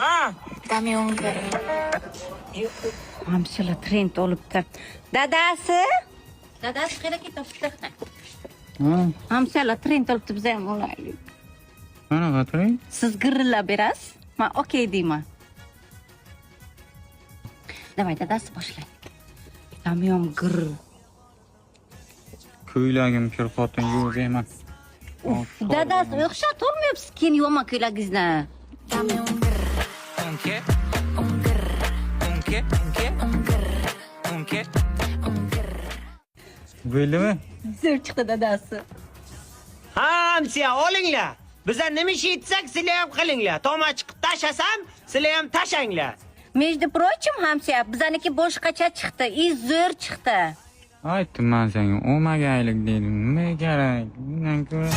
Ha? Dame un grr. Hamsila trend olibdi. Dadasi? Dadasi qayerga ketyapti? Hamsala trend olibdi, biz ham olaylik. Qanaqa trend? Siz girillab berasiz. Men okey deyman. Давай, dadasi, boshlang. Dame un grr. Ko'ylagim kir, xotin, yuvmayman. Dadasi, o'xshatolmayapsiz, keyin yuvaman ko'ylagingizni. Dame un grr. Un qué? Un grr. Un qué? Un qué? Un grr. Un qué? Un grr. Bo'ldimi? Zo'r chiqdi, dadasi. Hamsiya, olinglar. Biza nima ish etsak, sizlar ham qilinglar. Tomach qilib tashlasam, sizlar ham tashanglar. Между прочим, hamsiya, bizaniki boshqacha chiqdi, и zo'r chiqdi. Aytdim man senga, o'magaylik dedim. Nima kerak? Undan ko'ra